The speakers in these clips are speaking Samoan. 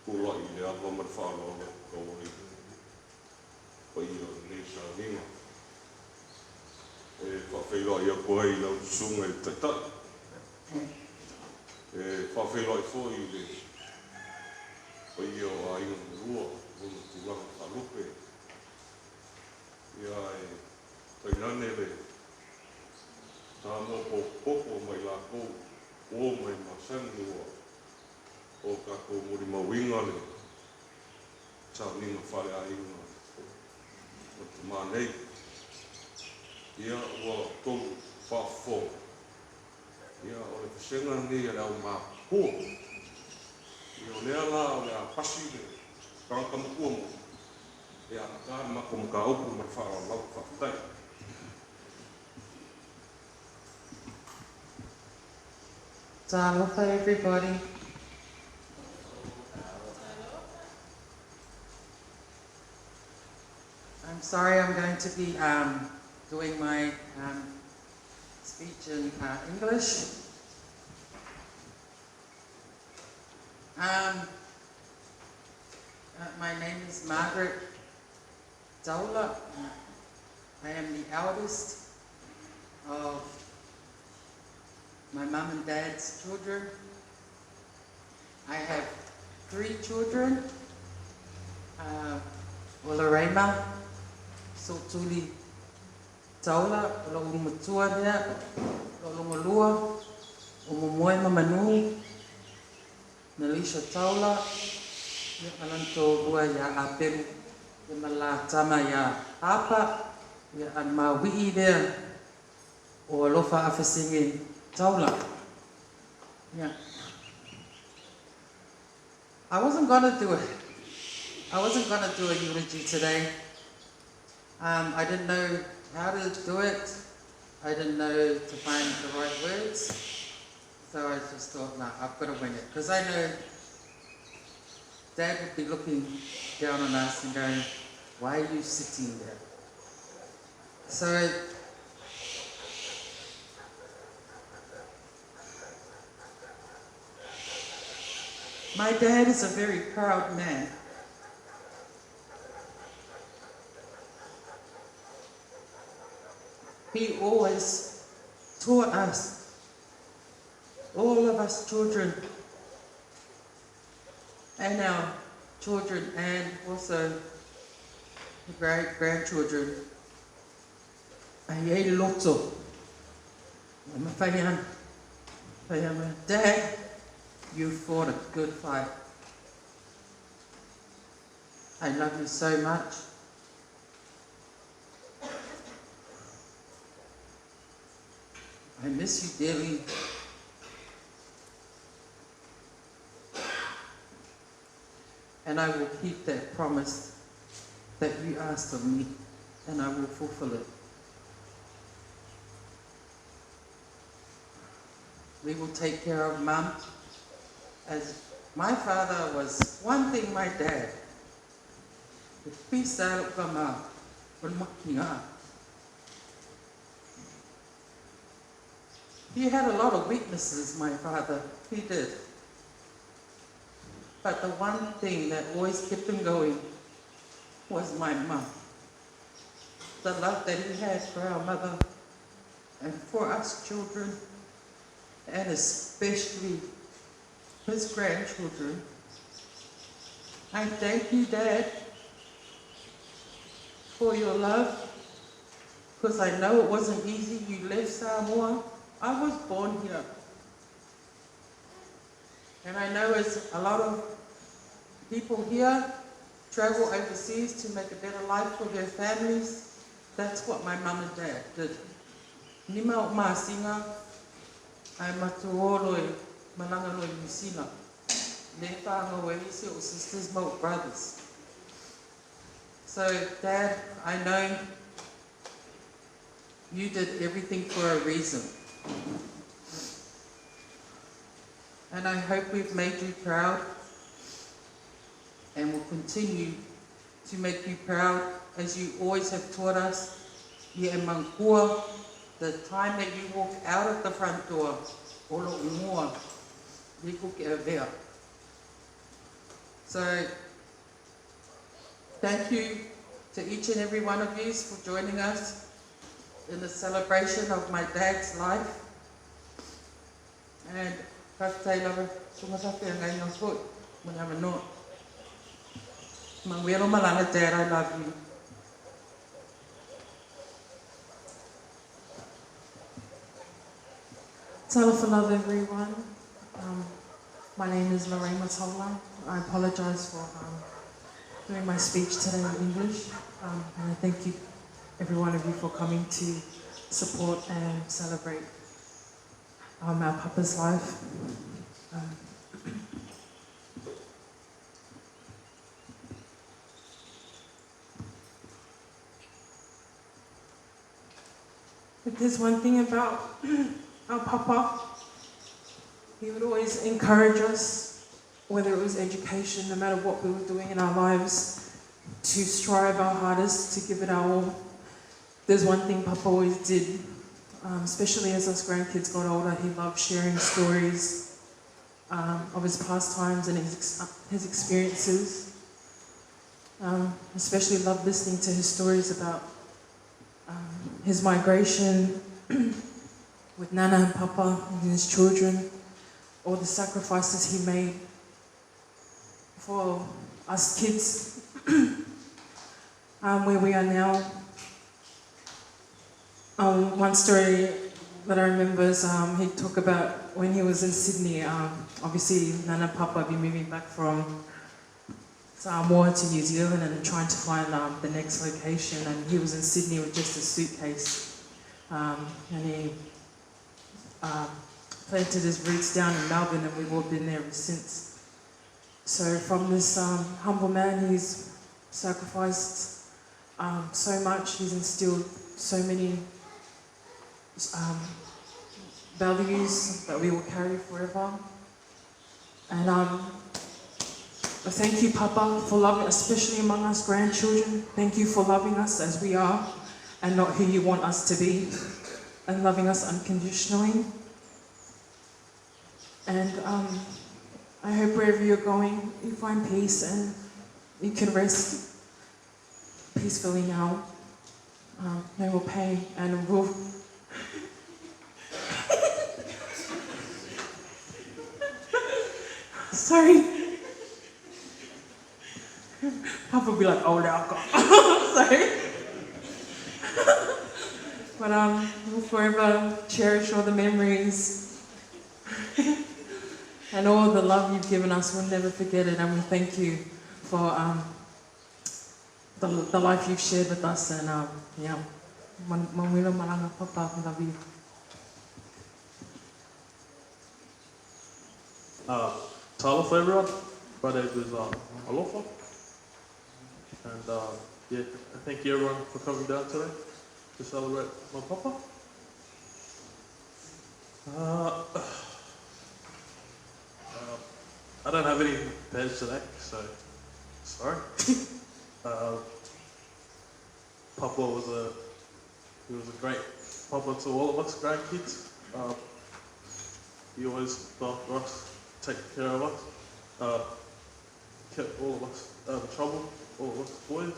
Tulai i le ava ma le faaaloalo e tau ai le paia o lenei sauniga. E faafeiloai atu ai i lau susuga i le Taitai. E faafeiloai foi i le paia o aiga e lua i ona tulaga faalupe. Ia ae tainane le Samoa potopoto ma i latou uo ma e masani ua o tatou molimauina le sauniga faaleaiga o le tama nei. Ia ua outou faafofoga, ia o le vasega lenei a le aumatutua. Ia o lea la o le a pasi le tagata matua mo e amata le matou mataupu ma le faaaloalo lava. Faafetai. Talofa, everybody. I'm sorry I'm going to be doing my speech in English. My name is Margaret Taula. I am the eldest of my mum and dad's children. I have three children. O Lorema, Sotuli Taula, o lou matua lea, o lou lua, o Momoe Mamanu, Nalisha Taula, ia ma lona toalua ia Apelu, ia ma le tama ia Papa, ia a mauii lea o Alofa Afesege Taula. Yeah. I wasn't gonna do it. I wasn't gonna do a eulogy today. I didn't know how to do it. I didn't know to find the right words. So I just thought, nah, I've got to wing it. Because I know Dad would be looking down on us and going, "Why are you sitting there?" So my dad is a very proud man. He always taught us, all of us children, and our children, and also the great grandchildren. Ai loto. Dad, you fought a good fight. I love you so much. I miss you dearly. And I will keep that promise that you asked of me, and I will fulfill it. We will take care of Mum. As my father was one thing, my dad. The peace out from He had a lot of weaknesses, my father. He did. But the one thing that always kept him going was my mum. The love that he had for our mother and for us children, and especially his grandchildren. I thank you, Dad, for your love, because I know it wasn't easy. You left Samoa. I was born here. And I know as a lot of people here travel overseas to make a better life for their families, that's what my mum and dad did. Nima o masinga ai matuolo e malanga no New Zealand. Le whanga o isi o sisters ma o brothers. So, Dad, I know you did everything for a reason. And I hope we've made you proud and will continue to make you proud as you always have taught us. Ia e mangkua, the time that you walk out of the front door, olo umua, liko ke avea. So thank you to each and every one of you for joining us in the celebration of my dad's life. And faafetai lava suga sa feagaiga foi mo le avanoa. Manuia lou malaga Dad, I love you. Talofa love everyone. My name is Lorraine Matola. I apologize for doing my speech today in English. And I thank you, every one of you, for coming to support and celebrate our papa's life. If there's one thing about our papa, he would always encourage us, whether it was education, no matter what we were doing in our lives, to strive our hardest, to give it our all. There's one thing Papa always did, especially as us grandkids got older, he loved sharing stories of his pastimes and his experiences. Especially loved listening to his stories about his migration with Nana and Papa and his children, all the sacrifices he made for us kids, where we are now. One story that I remember is he'd talk about when he was in Sydney. Obviously, Nana and Papa had been moving back from Samoa to New Zealand and trying to find the next location, and he was in Sydney with just a suitcase, and he planted his roots down in Melbourne, and we've all been there ever since. So from this humble man, he's sacrificed so much, he's instilled so many values that we will carry forever. And thank you, Papa, for loving, especially among us grandchildren. Thank you for loving us as we are and not who you want us to be, and loving us unconditionally. And I hope wherever you're going, you find peace and you can rest peacefully now. No more pain, and we'll... Sorry. Papa will be like, oh, now God. Sorry. But we'll forever cherish all the memories and all the love you've given us. We'll never forget it, and we thank you for the life you've shared with us. And yeah, Manuia malaga, Papa, we love you. Talofa everyone, my name is Alofa, and thank you everyone for coming down today to celebrate my papa. I don't have any prepared today, so sorry. Papa was a great papa to all of us grandkids. He always looked after us, take care of us, kept all of us out of trouble, all of us boys.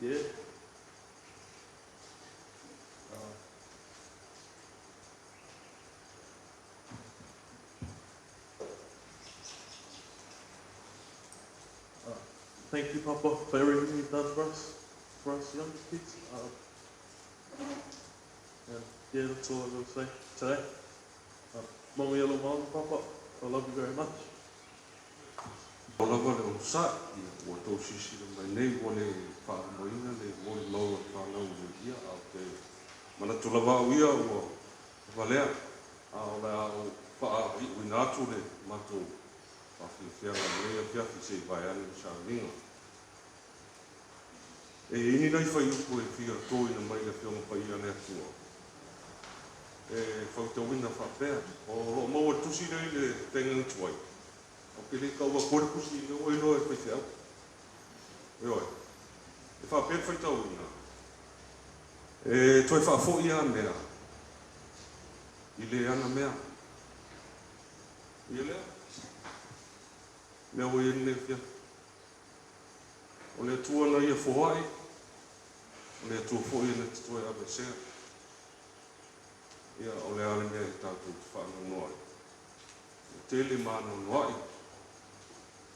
Yeah. Thank you, Papa, for everything you've done for us young kids. That's all I'm going to say today. Manuia lou malaga, Papa, I love you very much. O lava le onosai, ia ua tou silasila mai nei ua le faalumaina le molimau a le fanau i le ia, a o te manatu lava au ia ua valea, a o le a ou faaiuina atu le matou faafiafiaga i lenei afiafi se i vaeane le sauniga. E i ai ni nai fuaiupu e fia toina mai le Afioga Paia a le Atua e faitauina faapea, o loo maua i le tusi lea i le feagaiga tuai, ou te le tau atua le tusi lea ua iloa e faifeau. Ioe, e faapea le faitauina, e toe faafoi a mea i le ana mea. Ia lea mea ua i ai lenei afiafi. O le Atua na ia foai, o le Atua foi e na te toe aveesea. Ia, o le a le mea e tatou te faanoanoa ai? Ua tele ma anoanoai.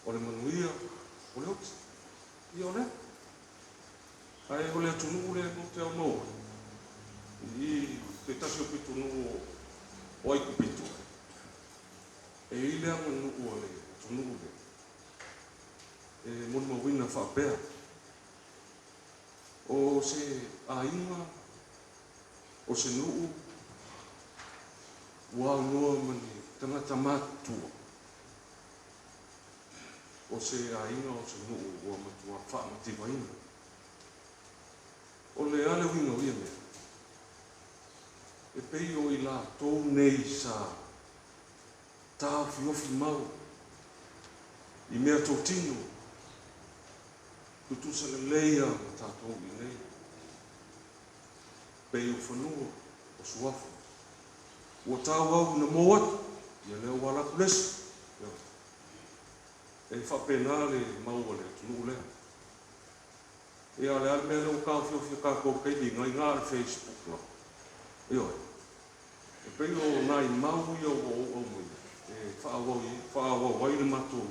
O le manuia, o le oti. Ia o lea. Ae o le atunuu lea matou te aumau ai, i se tasi o pitonuu o Aikupito, e i ai le aganuu a le atunuu lea e molimauina faapea, o se aiga, o se nuu ua aunoa ma ni tagata matutua, o se aiga, o se nuu ua matua faamativaina. O le a le uiga o ia mea? E pei o i latou nei sa taofiofi mau i meatotino tutusa lelei lava ma tatou i inei, pei o fanua, o suafa. Ua tauau ina mou atu, ia lea ua alu atu le isi. Ioe. E faapena le mau a le atunuu lea. Ia o le a le mea lea ua taofiofi e tatou i le taimi nei na o le Facebook lava. Ioe. E pei o nai mau ia ua ou aumaia e faaauau ai le matou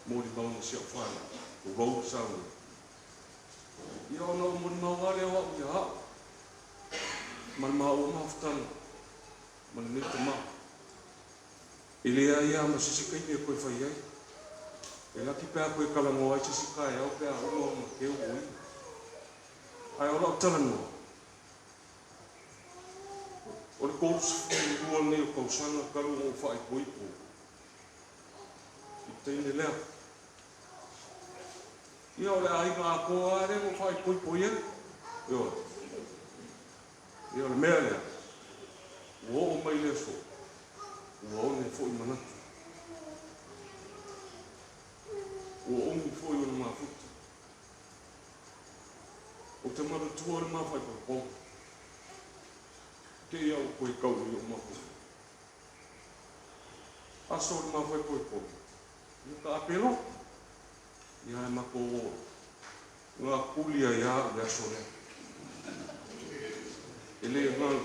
molimau ma si au fanau, tulou le saunoaga. Ia ona ou molimau lava lea o au ia au ma le maua mafutaga ma lenei tama. E leai lava ma se isi taimi e toe fai ai. E laki pe a toe talanoa ai se isi taeao pe a uma ona teu o ia. Ae o lau talanoa, o le 32 lenei o tausaga talu ona ou faaipoipo i le teine lea. Ia o le aiga atoa lava lea na ou faaipoipo i ai. Ioe. Ia o le mea lea, ua oo mai le aso, ua one foi manatu. Ua umi foi ona mafuta. Ou te manatua le ma faaipoipoga. Te i au koe tau i o mafuta. Aso o le ma faaipoipoga, ia ka apelo. Ia e matou o ngā kulia ia au le aso lea. E le galo.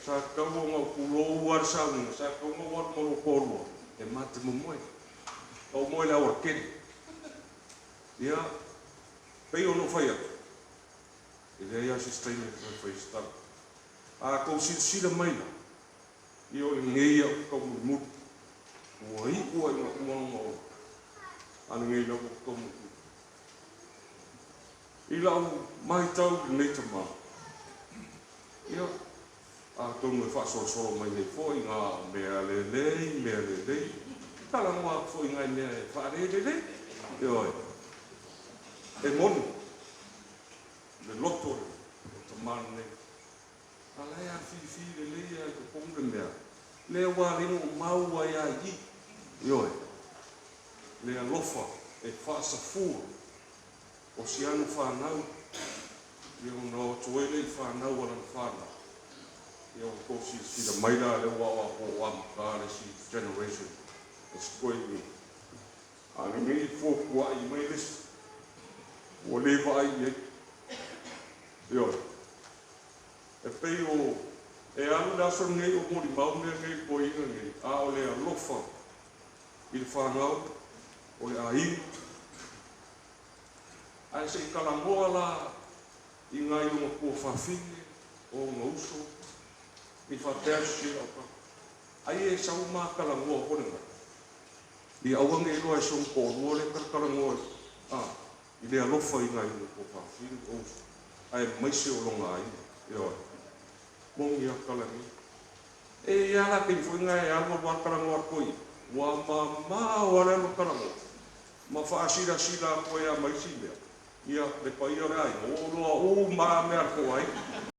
Sa tatau ona ou pulou lava le sauniga, sa tatau ona ou alu ma lou toalua e ma te momoe. Ou moe i le aualatele. Ia, pei ona ou fai atu, e leai lava se isi taimi e toe fai ai se tala. A tou silasila mai la, ia o lenei au taumulimuli, ua iu lava ina uma lona ola, a lenei lava ou te taumulimuli. I lau matau i lenei tama, ia, atonu e faasolosolo mai nei foi na o mea lelei, mea lelei, talanoa atu foi i nai mea e faalelelei, ioe, e moni le loto o le tama lenei. A la e afifi lelei lava i totonu le mea lea ua ala ai ona ou mau ai lava i i, ioe, le alofa e faasafua o si ana fanau, ia ona o atu ai lea i fanau a lana fanau, ia ua tou silasila mai la lea ua o amata le isi generation e sikoe i i. A lenei fuafua'i mai le isi ua le vaai i ai. Ioe. E pei o e alu le aso lenei o molimau mea nei i le toeaina lenei, a o le alofa i le fanau, o le aiga. Ae se i talanoa la i nai ona tuafafine, o ona uso, i faapea atu i lau tala, Ai e sau ma talanoa foi lena, ia aua ne i iloa e si ona toalua lea e talatalanoa ai, a, i le alofa i nai ona tuafafine, o uso, aemaise o lona aiga. Ioe. Moni a tala nei. E i ai lava la taimi foi lena e alu alu lava talanoa atu ai ia, ua mamao lava le alu o talanoa, ma faasilasila atu ai lava ma isi mea, ia, le paia o le aiga, ua ou iloa uma lava mea a le tou aiga.